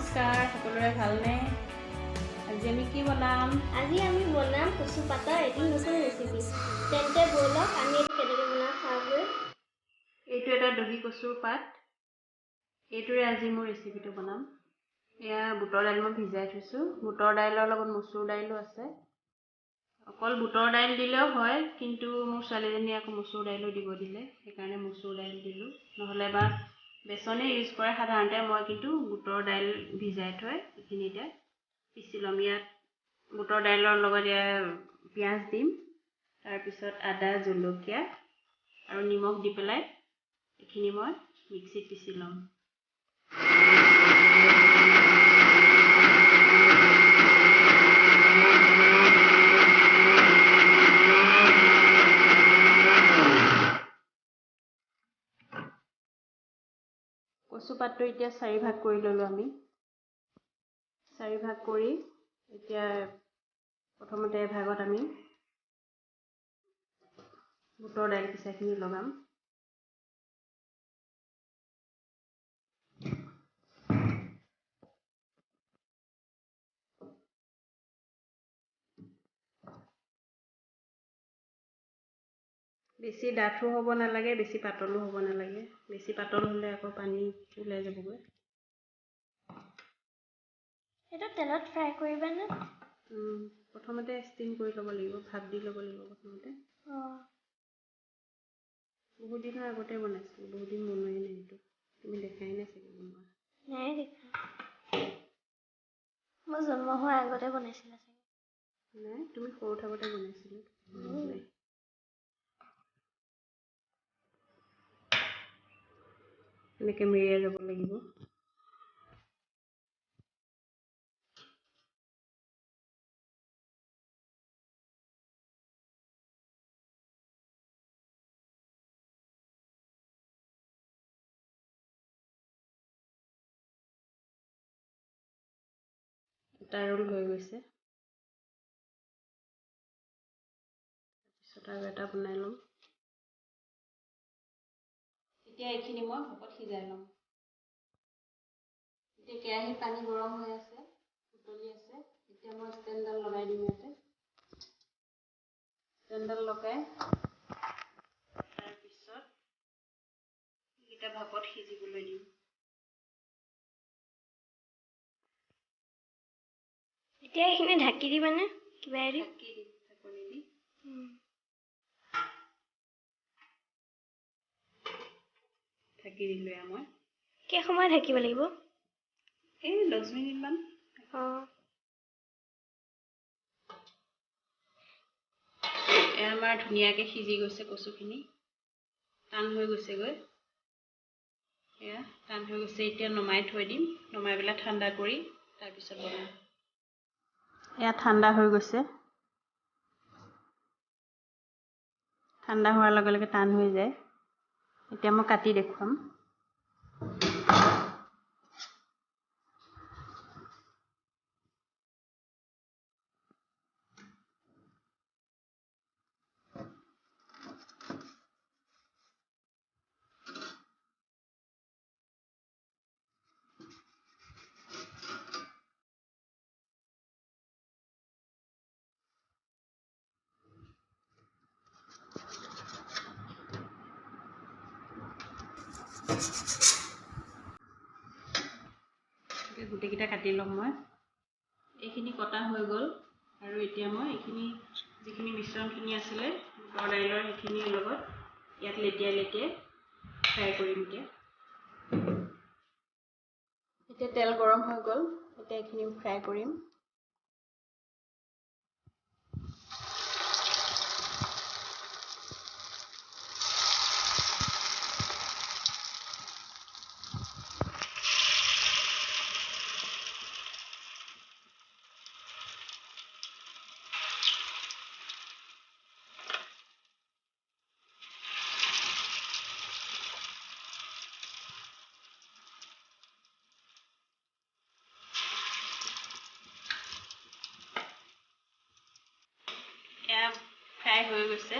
নমস্কাৰ, সকলোৰে ভালনে? আজি আমি কি বনাম? আজি আমি বনাম কচু পাতৰ এটি নতুন ৰেচিপি। তেন্তে ব'লক, আমি এইটো কেনেকৈ বনাওঁ চাওঁগৈ। এইটো এটা দহি কচুৰ পাত। এইটোৰে আজি মোৰ ৰেচিপিটো বনাম। এয়া বুটৰ দাইল মই ভিজাই থৈছোঁ। বুটৰ দাইলৰ লগত মচুৰ দাইলো আছে। অকল বুটৰ দাইল দিলেও হয়, কিন্তু মোৰ ছোৱালীজনীয়ে আকৌ মচুৰ দাইলো দিব দিলে, সেইকাৰণে মচুৰ দাইল দিলোঁ। নহ'লে বা বেচনেই ইউজ কৰে সাধাৰণতে। মই কিন্তু বুটৰ দাইল ভিজাই থৈ এইখিনি এতিয়া পিচি ল'ম। ইয়াত বুটৰ দাইলৰ লগত ইয়াৰ পিঁয়াজ দিম, তাৰপিছত আদা, জলকীয়া আৰু নিমখ দি পেলাই এইখিনি মই মিক্সিত পিচি ল'ম। কচু পাতটো এতিয়া চাৰি ভাগ কৰি ল'লোঁ আমি। চাৰি ভাগ কৰি এতিয়া প্ৰথমতে এভাগত আমি বুটৰ দাইল পিচাখিনি লগাম। বেছি ডাঠো হ'ব নালাগে, বেছি পাতলো হ'ব নালাগে। বেছি পাতল হ'লে আকৌ পানী ওলাই যাবগৈ। এইটো তেলত ফ্ৰাই কৰিবানে? প্ৰথমতে ষ্টিম কৰি ল'ব লাগিব, ভাপ দি ল'ব লাগিব প্ৰথমতে। বহুত দিনৰ আগতে বনাইছিলোঁ, বহুত দিন বনোৱাই নাই এইটো। তুমি দেখাই নাই চাগে বনোৱা? নাই দেখা। মই জন্ম হোৱাৰ আগতে বনাইছিলা চাগে। নাই, তুমি সৰু থাকোঁতে বনাইছিলা। এনেকৈ মেৰিয়াই যাব লাগিব। এটা ৰোল হৈ গৈছে। তাৰপিছত আৰু এটা বনাই ল'ম। এতিয়া এইখিনি মই ভাপত সিজাই ল'ম। এতিয়া কেৰাহীত পানী গৰম হৈ আছে, উতলি আছে। এতিয়া মই ষ্টেণ্ডডাল লগাই দিম ইয়াতে। ষ্টেণ্ডডাল লগাই তাৰপিছত এইকেইটা ভাপত সিজিবলৈ দিম। এতিয়া এইখিনি ঢাকি দিবানে কিবা এদি? ঢাকি দিম, ঢাকনি দি। ঢাকি দিলোঁ এয়া মই। কেই সময় ঢাকিব লাগিব? এই 10 মিনিটমান। এয়া আমাৰ ধুনীয়াকৈ সিজি গৈছে কচুখিনি, টান হৈ গৈছেগৈ। এয়া টান হৈ গৈছে। এতিয়া নমাই থৈ দিম। নমাই পেলাই ঠাণ্ডা কৰি তাৰপিছত বনাম। এয়া ঠাণ্ডা হৈ গৈছে। ঠাণ্ডা হোৱাৰ লগে লগে টান হৈ যায়। এতিয়া মই কাটি দেখুৱাম। গোটেইকেইটা কাটি ল'ম মই। এইখিনি কটা হৈ গ'ল। আৰু এতিয়া মই এইখিনি যিখিনি মিশ্ৰণখিনি আছিলে বুটৰ দাইলৰ, সেইখিনিৰ লগত ইয়াত লেটিয়াই লেটিয়াই ফ্ৰাই কৰিম এতিয়া। এতিয়া তেল গৰম হৈ গ'ল। এতিয়া এইখিনি ফ্ৰাই কৰিম। এয়া ফ্ৰাই হৈ গৈছে,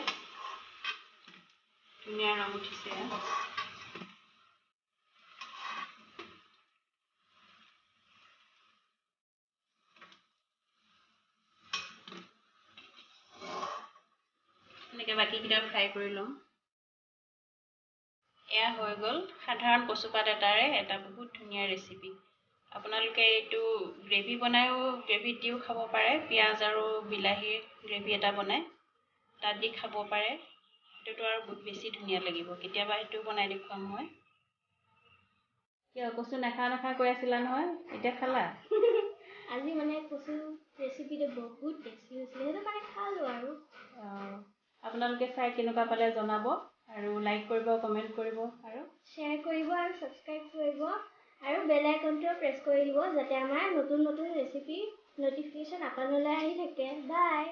ধুনীয়া ৰং উঠিছে। বাকীকেইটা ফ্ৰাই কৰি ল'ম। এয়া হৈ গ'ল সাধাৰণ কচুপাত এটাৰে এটা বহুত ধুনীয়া ৰেচিপি। আপোনালোকে এইটো গ্ৰেভি বনায়ো, গ্ৰেভিত দিও খাব পাৰে। পিঁয়াজ আৰু বিলাহীৰ গ্ৰেভি এটা বনাই তাত দি খাব পাৰে। সেইটোতো আৰু বহুত বেছি ধুনীয়া লাগিব। কেতিয়াবা সেইটোও বনাই দেখুৱাম মই। কিয়, কচু নাখাওঁ নাখাওঁ কৈ আছিলা নহয়, এতিয়া খালা? আজি মানে কচু ৰেচিপিটো বহুত টেষ্টি হৈছিলে, সেইটো কাৰণে খালোঁ আৰু। অঁ, আপোনালোকে চাই কেনেকুৱা পালে জনাব আৰু লাইক কৰিব, কমেণ্ট কৰিব আৰু শ্বেয়াৰ কৰিব আৰু ছাবস্ক্ৰাইব কৰিব আৰু বেল আইকনটোও প্ৰেছ কৰি দিব, যাতে আমাৰ নতুন নতুন ৰেচিপি ন'টিফিকেশ্যন আপোনালৈ আহি থাকে। বাই।